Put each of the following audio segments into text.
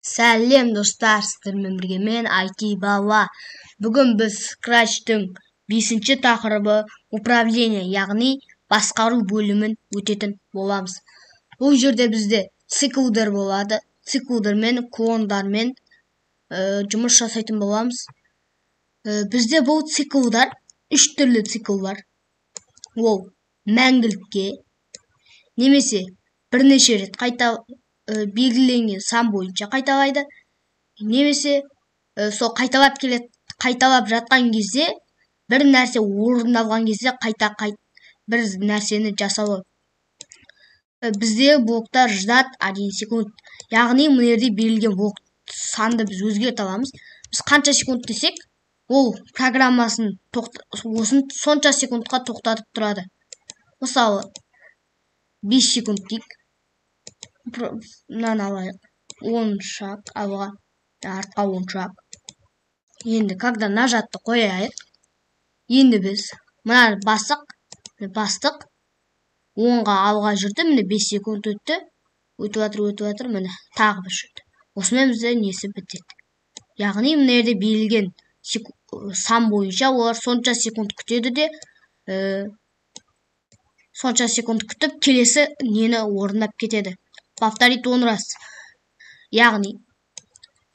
Сәлем, достар! Сіздермен бірге мен, IT бала. Бүгін біз Scratch'тің бесінші тақырыбы управление, яғни басқару бөлімін өтетін боламыз. Бұл жерде бізде циклдер болады. Циклдермен, клондармен жұмыс жасайтын боламыз. Бізде бұл циклдар, үш түрлі цикл бар. Ол мәңгілікке немесе бірнеше рет қайта, белгіленген сан бойынша қайталайды, немесе сол қайталап келеді, қайталап жатқан кезде бір нәрсе орындалған кезде қайта қайт бір нәрсені жасауы. Бізде блоктар ждать 1 секунд, яғни мына жерде берілген блок санды біз өзгерте аламыз. Біз қанша секунд десек, ол программасын осын сонша секундқа тоқтатып тұрады. Мысалы, 5 секунд дейік. Мынаны алайық, 10 шаг алға, артқа 10 шаг. Енді когда нажатты қояйық. Енді біз мынаны бастық, бастық, 10-ға алға жүрді, міне 5 секунд өтті, өтіп жатыр, өтіп жатыр, міне тағы бір жүрді. Осымен бізде несі бітеді. Яғни мына жерде берілген сан бойынша олар сонша секунд күтеді де, сонша секунд күтіп келесі нені орындап кетеді. Повторить 10 раз. Яғни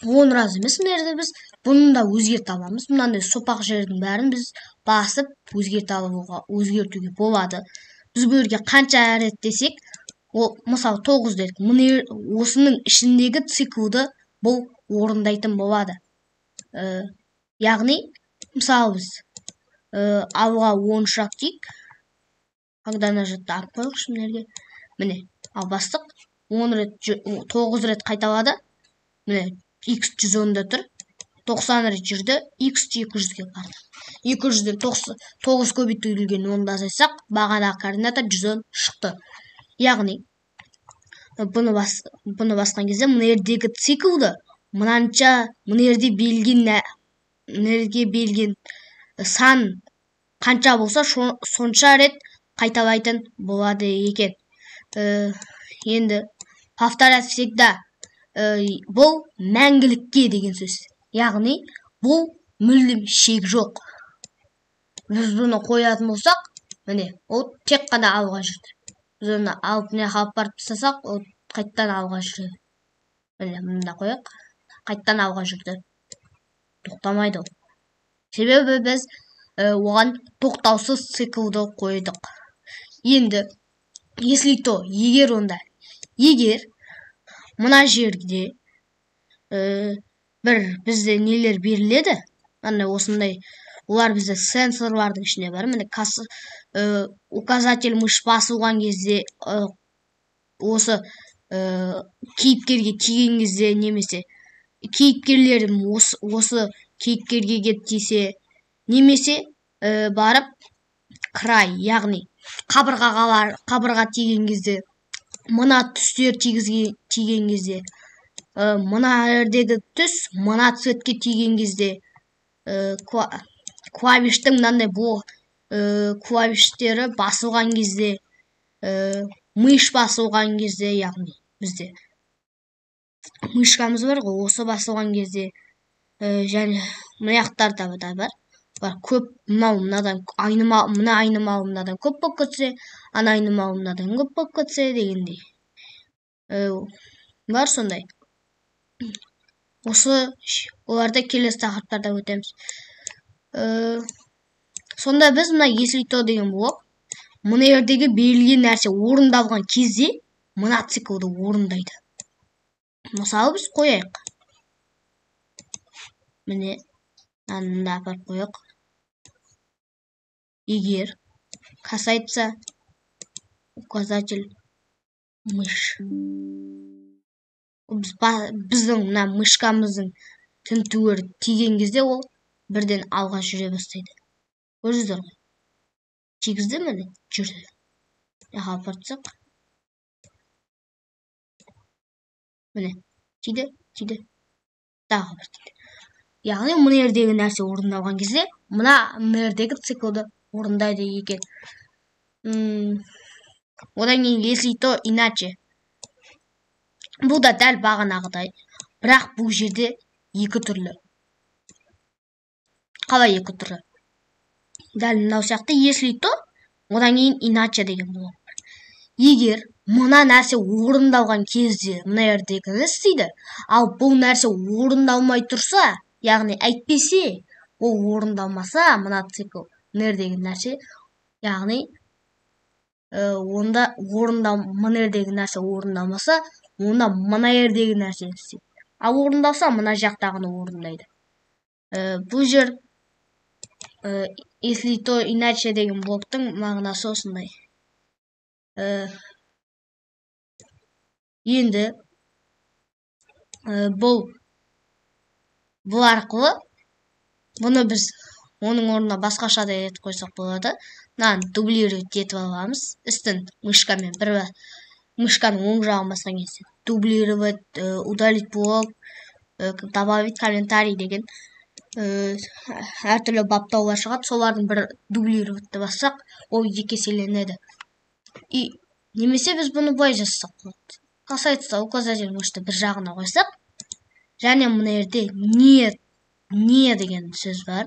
10 раз емес, мына жерде біз бұны да өзгерте аламыз. Мынандай сопақ жердің бәрін біз басып өзгерте алуға, өзгертуге болады. Біз бұл жерге қанша рет десек, ол мысалы 9 дедік. Мына осының ішіндегі циклды бұл орындайтын болады. Яғни мысалы біз алға 10 шаг дейік. Когда нажатты алып қояйықшы мына жерге. Міне, ал бастық. 10 рет, 9 рет қайталады. Міне, x жүз онда тұр. 90 рет жүрді, x екі жүзге барды. Екі жүзден тоғыз көбейтілген онды азайтсақ, бағанағы координата 110 шықты. Яғни, бұны басқан кезде мына жердегі циклды мынанша, мына жерде берілген, мына жерге берілген сан қанша болса, сонша рет қайталайтын болады екен. Енді повторять всегда, бұл мәңгілікке деген сөз. Яғни бұл мүлдем шек жоқ. Біз бұны қоятын болсақ, міне, ол тек қана алға жүрді. Біз оны алып, мына жаққа алып барып тастасақ, ол қайтадан алға жүреді. Міне, мында қояйық. Қайтадан алға жүрді. Тоқтамайды ол. Себебі біз оған тоқтаусыз циклды қойдық. Енді, если то, егер онда, егер мына жерде бір бізде нелер беріледі, міне осындай, олар бізде сенсорлардың ішінде бар. Міне, указатель мышь басылған кезде, осы кейіпкерге тиген кезде, немесе кейіпкерлер осы кейіпкерге келіп тисе, немесе барып край, яғни қабырға тиген кезде, мына түстер тиген кезде, мына жердегі түс мына цветке тиген кезде, клавиштің мынандай клавиштері басылған кезде, мышь басылған кезде, яғни бізде мышкамыз бар ғой, осы басылған кезде, және мына жақтарда да бар. Бар көп, мынау мынадан айнымалы, мына айнымалы мынадан көп болып кетсе, ана айнымалы мынадан көп болып кетсе дегендей. Бар сондай. Осы оларды келесі тақырыптарда өтеміз. Сонда біз мына если то деген блок мына жердегі берілген нәрсе орындалған кезде мына циклды орындайды. Мысалы, біз қояйық. Міне, мынаны апарып қояйық. Егер касается указатель мышь. Біздің мына мышкамыздың тінтуірі тиген кезде ол бірден алға жүре бастайды. Көрдіңіздер ғой. Тигізді, міне, жүрді. Мына апарып тастасақ. Міне, тиді, тиді. Тағы бір тиді. Яғни мына жердегі нәрсе орындалған кезде мына жердегі циклды орындайды екен. Одан кейін если то иначе. Бұл да дәл бағанағыдай. Бірақ бұл жерде екі түрлі. Қалай екі түрлі? Дәл мынау сияқты если то, одан кейін иначе деген блок бар. Егер мына нәрсе орындалған кезде мына жердегіні істейді, ал бұл нәрсе орындалмай тұрса, яғни әйтпесе ол орындалмаса, мына цикл, мына жердегі нәрсе, яғни онда орындал мына жердегі нәрсе орындалмаса, онда мына жердегі нәрсені істейді, ал орындалса, мына жақтағыны орындайды. Бұл жер если то, иначе деген блоктың мағынасы осындай. Енді бұл арқылы бұны біз оның орнына басқаша да етіп қойсақ болады. Мынаны дублировать етіп аламыз. Үстін мышкамен бір мышканың оң жағын басқан кезде дублировать, удалить блок, добавить комментарий деген әртүрлі баптаулар шығады. Солардың бір дублировать бассақ, ол екі еселенеді. И немесе біз бұны былай жазсақ болады: касается указатель мышты бір жағына қойсақ, және мына жерде не не деген сөз бар,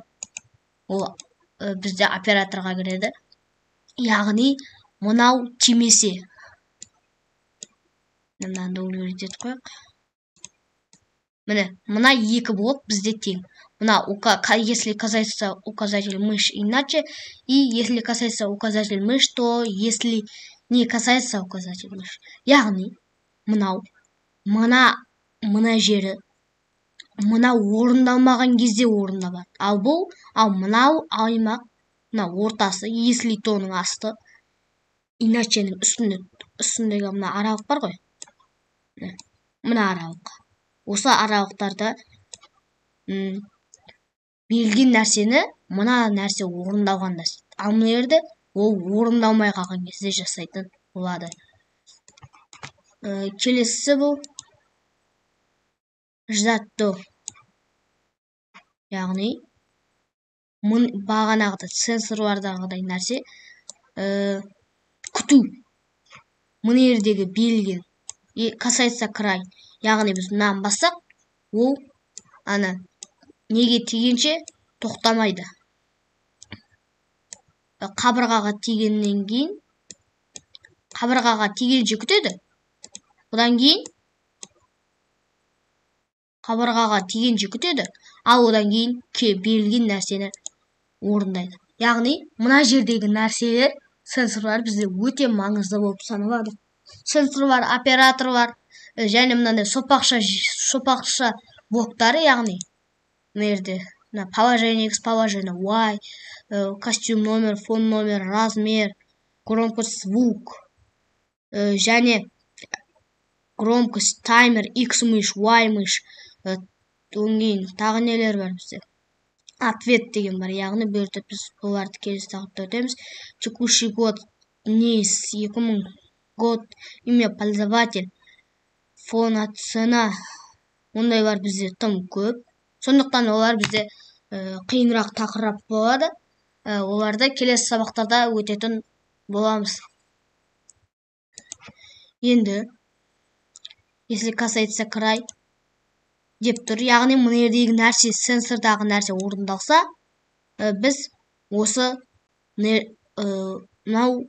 ол бізде операторға кіреді, яғни мынау тимесе. Мынаны дублировать етіп қояйық. Міне, мына екі блок бізде тең. Мына если касается указатель мышь, иначе, и если касается указатель мышь, то если не касается указатель мышь. Яғни мынау мына жері мына орындалмаған кезде орындалады, ал бұл, ал мынау аймақ, мына ортасы, если тоның асты, иначенің үстінде, үстіндегі мына аралық бар ғой, мына аралық, осы аралықтарда берілген нәрсені мына нәрсе орындалғанда істейді, ал мына жерде ол орындалмай қалған кезде жасайтын болады. Келесісі бұл ждать до, яғни бағанағыдай сенсорлардағыдай нәрсе, күту. Мына жердегі берілген касается край, яғни біз мынаны бассақ, ол ана неге тигенше тоқтамайды. Қабырғаға тигеннен кейін, қабырғаға тигенше күтеді, одан кейін қабырғаға тигенше күтеді, ал одан кейін берілген нәрсені орындайды. Яғни мына жердегі нәрселер, сенсорлар бізде өте маңызды болып саналады. Сенсорлар, операторлар және мынандай сопақша блоктары, яғни мына жерде мына положение x, положение y, костюм номер, фон номер, размер, громкость, звук және громкость, таймер, x мышь, y мышь. Одан кейін тағы нелер бар бізде? Ответ деген бар, яғни бұл жерде біз оларды келесі тақырыпта өтеміз. Текущий год, НИИС, 2000 год, имя пользователь, фон, цена, ондайлар бізде тым көп, сондықтан олар бізде қиынырақ тақырып болады. Оларды келесі сабақтарда өтетін боламыз. Енді если касается край деп тұр, яғни мына жердегі нәрсе, сенсордағы нәрсе орындалса, біз осы мынау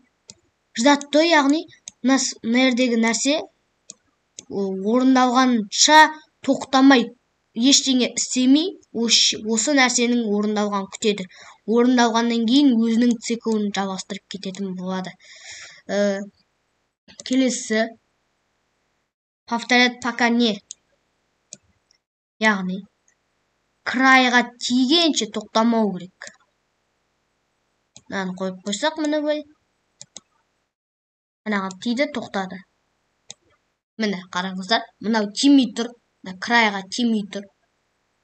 ждать до, яғни мына жердегі нәрсе орындалғанша тоқтамай, ештеңе істемей, осы нәрсенің орындалғанын күтеді. Орындалғаннан кейін өзінің циклін жалғастырып кететін болады. Келесі повторять пока не, яғни крайға тигенше тоқтамау керек. Мынаны қойып қойсақ, міне, былай мынаған тиді, тоқтады. Міне, қараңыздар, мынау тимей тұр, мына крайға тимей тұр,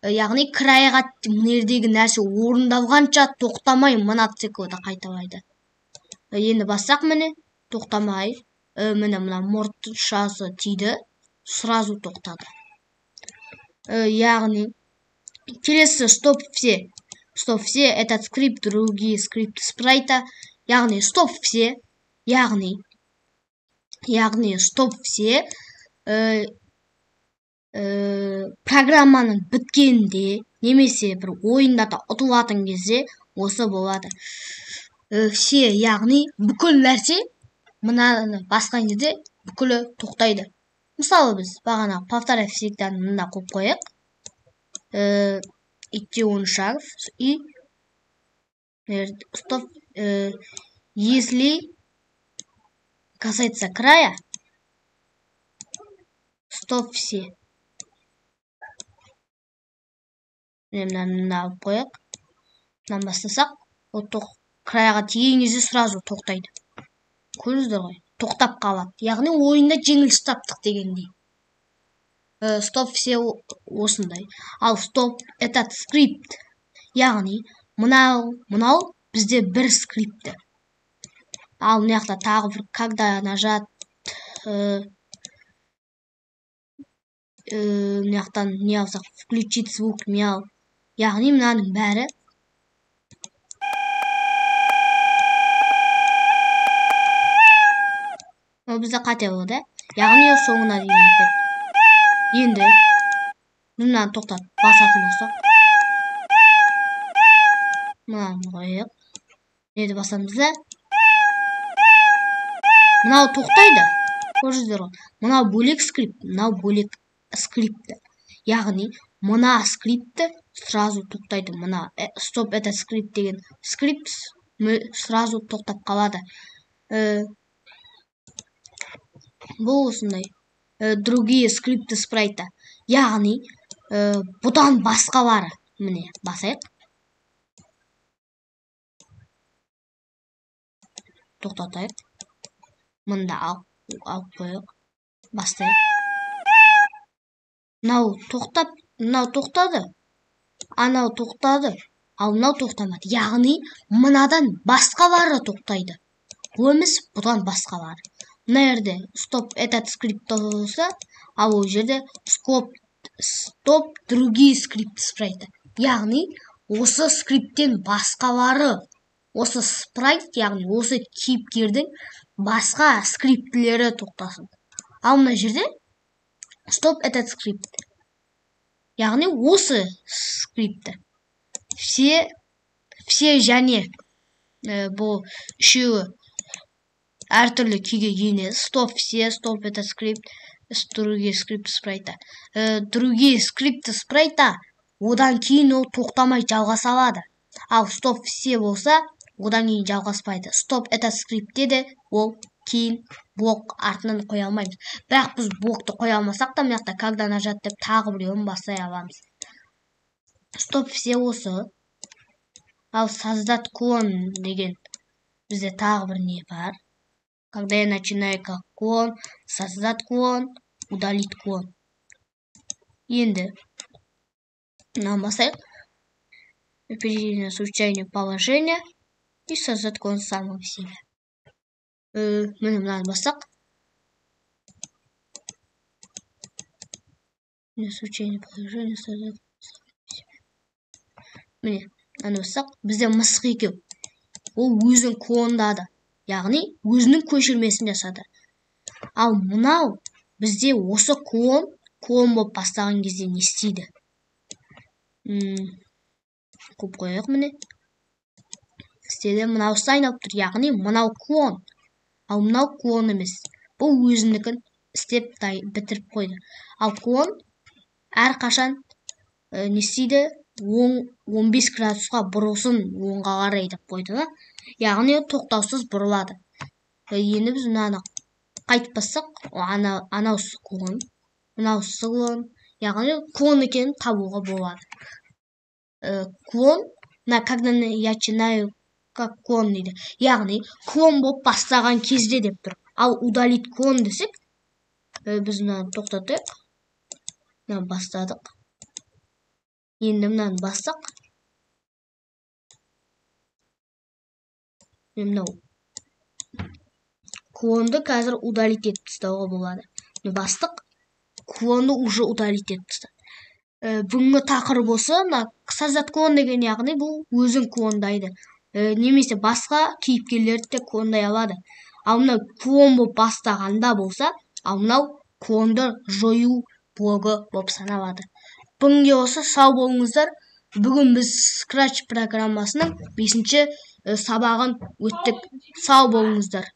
яғни крайға, мына жердегі нәрсе орындалғанша тоқтамай мына циклді қайталайды. Енді бассақ, міне, тоқтамай, міне, мына мұртшасы тиді, сразу тоқтады. Яғни келесі стоп все. Стоп все этот скрипт, другие скрипты спрайта, яғни стоп все, яғни стоп все. Программаның біткенінде немесе бір ойындарда ұтылатын кезде осы болады. Все, яғни бүкіл нәрсе мынаны басқан кезде бүкілі тоқтайды. Мысалы, біз бағана повторяй всегда мында қойып қояйық. Идти 10 шагов и стоп, если касается края, стоп все. Мынаны мында алып қояйық. Мынаны бастасақ, ол крайға тиген кезде сразу тоқтайды. Көрдіңіздер ғой, тоқтап қалады. Яғни ойында жеңіліс таптық дегендей. Стоп все осындай. Ал стоп этот скрипт. Яғни мынау бізде бір скрипті. Ал мына жақта тағы бір когда нажат, мына жақтан не алсақ, включить звук мяу. Яғни мынаның бәрі ол бізде қате болды. Яғни ол соңына дейін айтады. Енді мынаны тоқтатып басатын болсақ, мынаны қояйық. Енді басамыз да, мынау тоқтайды. Көрдіңіздер ғой. Мынау бөлек скрипт, мынау бөлек скрипті. Яғни мына скрипті сразу тоқтайды. Мына стоп этот скрипт деген скрипт сразу тоқтап қалады. Бұл осындай. Другие скрипты спрайта. Яғни бұдан басқалары. Міне, басайық. Тоқтатайық. Мында алып қояйық. Бастайық. Мынау тоқтап, мынау тоқтады. Анау тоқтады. Ал мынау тоқтамады. Яғни мынадан басқалары тоқтайды. Бұл емес, бұдан басқалары. Мына жерде стоп этот скрипт болса, ал ол жерде стоп другие скрипты спрайта. Яғни осы скрипттен басқалары, осы спрайт, яғни осы кейіпкердің басқа скриптілері тоқтасын. Ал мына жерде стоп этот скрипт. Яғни осы скрипті. Все және бұл үшеуі әртүрлі күйге енеді. Стоп все, стоп этот скрипт, другие скрипты спрайта. Другие скрипты спрайта одан кейін ол тоқтамай жалғаса алады. Ал стоп все болса, одан кейін жалғаспайды. Стоп этот скриптте де ол кейін блок артынан қоя алмаймыз. Бірақ біз блокты қоя алмасақ та, мына жақта когда нажат деп тағы біреуін бастай аламыз. Стоп все осы. Ал создать клон деген бізде тағы бір не бар. Когда я начинаю как клон, создать клон, удалить клон. Енді мынаны басайық. Перейти на случайное положение и создать клон самого себя. Міне мынаны бассақ. На случайное положение создать самого себя. Міне мынаны бассақ, бізде мысық екеу. Ол өзін клондады. Яғни өзінің көшірмесін жасады. Ал мынау бізде осы клон, клон болып бастаған кезде не істейді? Қойып қояйық міне. Істеді, мынаусы айналып тұр. Яғни мынау клон. Ал мынау клон емес. Бұл өзінікін істеп бітіріп қойды. Ал клон әрқашан не істейді? 15 градусқа бұрылсын оңға қарай деп қойды да. Яғни тоқтаусыз бұрылады. Енді біз мынаны қайтып бассақ, анаусы клон, мынаусы клон. Яғни клон екенін табуға болады. Клон, мына когда я начинаю как клон дейді. Яғни клон болып бастаған кезде деп тұр. Ал удалить клон десек, біз мынаны тоқтатайық. Мынаны бастадық. Енді мынаны бассақ, мынау клонды қазір удалить етіп тастауға болады. Міне бастық, клонды уже удалить етіп тастады. Бүгінгі тақырып осы, мына создать клон деген, яғни бұл өзін клондайды. Немесе басқа кейіпкерлерді де клондай алады. Ал мынау клон болып бастағанда болса, ал мынау клонды жою блогы болып саналады. Бүгінге осы, сау болыңыздар. Бүгін біз Scratch программасының бесінші сабағын өттік. Сау болыңыздар.